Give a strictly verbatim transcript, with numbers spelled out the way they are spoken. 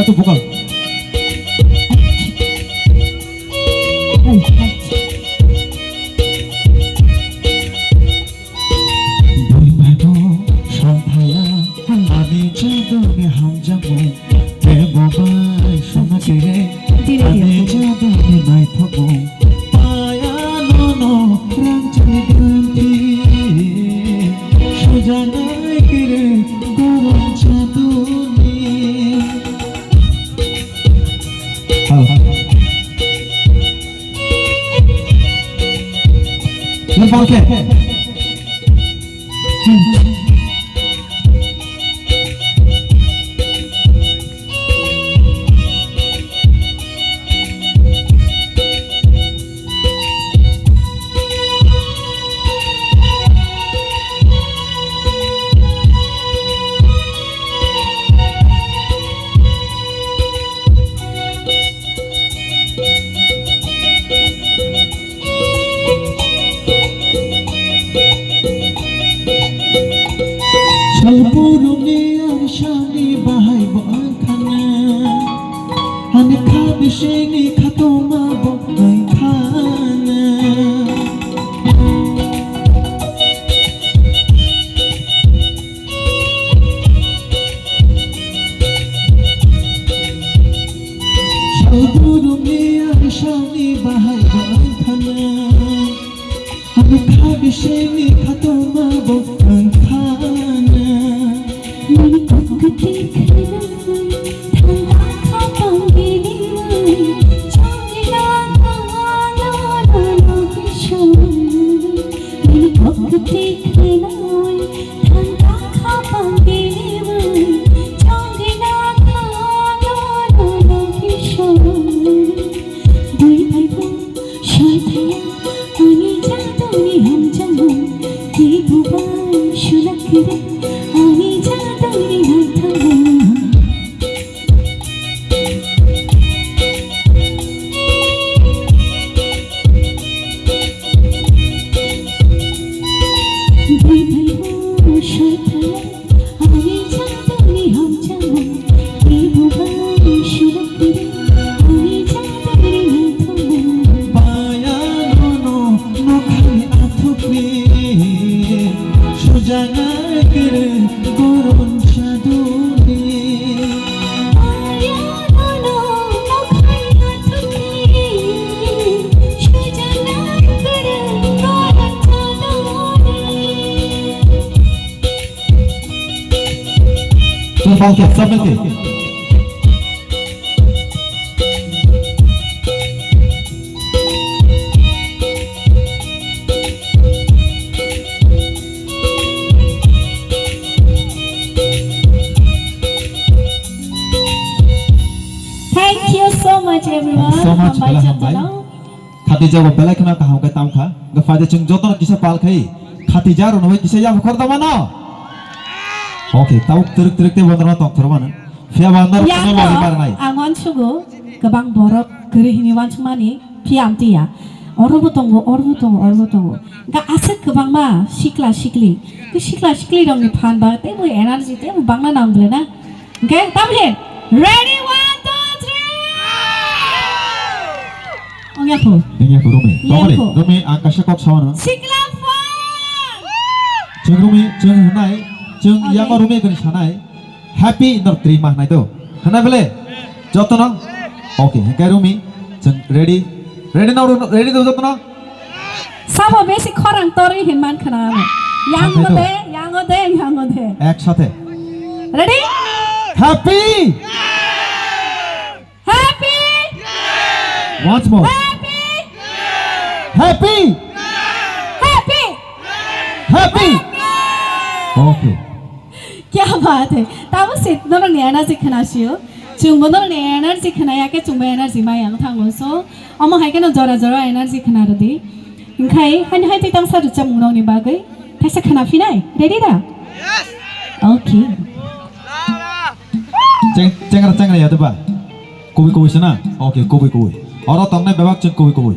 Vocal. Bui bai bo songphaya, ani jadoni hamjakmung, tebo bai sona kere, ani jadoni naithokmung, paya nono rangchakni granthi, sujanai kere gorom jadoni. Hal, hal, hal. Nang palke. Salpurungni arsani bahai bo ang thangna, ani kha bisingni khatoma bo ang thangna. Salpurungni arsani bahai bo ang thangna. Ani kha bisingni khatoma bo ang thangna. Nini kok kwtwi khwnai, thangkha kha pang giliwi, chongni na thangma no no no kisa. Nini kok kwtwi khwnai, thangkha kha pang giliwi, chongni na thangma no no no kisa. Bui bai bo Soi thaya, ani jadoni hamjakmung, kibu bai sulak kiri, ani jadoni naithokmung. Bui bai bo soi thaya, ani jadoni hamjakmung, kibu bai sulak kiri, ani jadoni naithokmung. Paya nono nokhani athukni, sujanai kere gorom jadoni. Paya nono nokhani athukni, sujanai kere gorom jadoni. Chwng bang khe, chwng bang khe. Thank you so much, everyone. Thank you so much, hambai belai hambai. Jotono. Khati jago belai kheno kaham khe tamo kha. Hwnkhe phaidi chwng jotono kisa pal khai. Khati ja rwno bai kisa yaphar khor tamo no. Okay, tabuk twrwk twrwk tei bondorma tongthor mano. Phiya bondor Yang tamo no, bari barnai. Ang uansugo, kwbang borok kwrwi hwnwi uansukmani, phiya amtwi ya. Oro bo tongo, oro bo tongo, oro bo tongo. Hwnkhe aswk kwbangma sikla sikli. Khe sikla sikli rokni phan ba tei bo energy tei bo bangna nang ble na. Hwnkhe, tamni? Ready, one, two, three! Ongya kho. Ongya kho, Rumi. Ongya kho. Rumi, ang kaisa kok sao no. Sikla phone! Chwng Rumi, chwng hwnai, chwng Okay. Yango Rumi kani sanai. Happy nor twi ma hwnai to. Hwnai bele? Jotono? Okay, hwnkhe Rumi, chwng ready? Ready no, ready to jotono? Sabo besi khorang torwi hin man khna ano. Yang Ang ode, yang ode, yang ode. Ek sathe. Ready? Happy! Happy! Once more. Happy! Happy! Happy! Happy! Okay. Kya baat hai. Tamo se norokni energy khna sio. Chwngbo norokni energy khna ya khe chwngbo energy ma yang thango. So, omo hai kheno jora jora energy khna rwdi. Hwnkhe, hani hai tei tangsa rwchapmung rokni bagwi thaisa khna phinai. Ready da? Okay. Cheng-, chengra chengra ya deba? Kubui kubui se na? Okay, kubui kubui. Oro tongnai bebak chwng kubui kubui.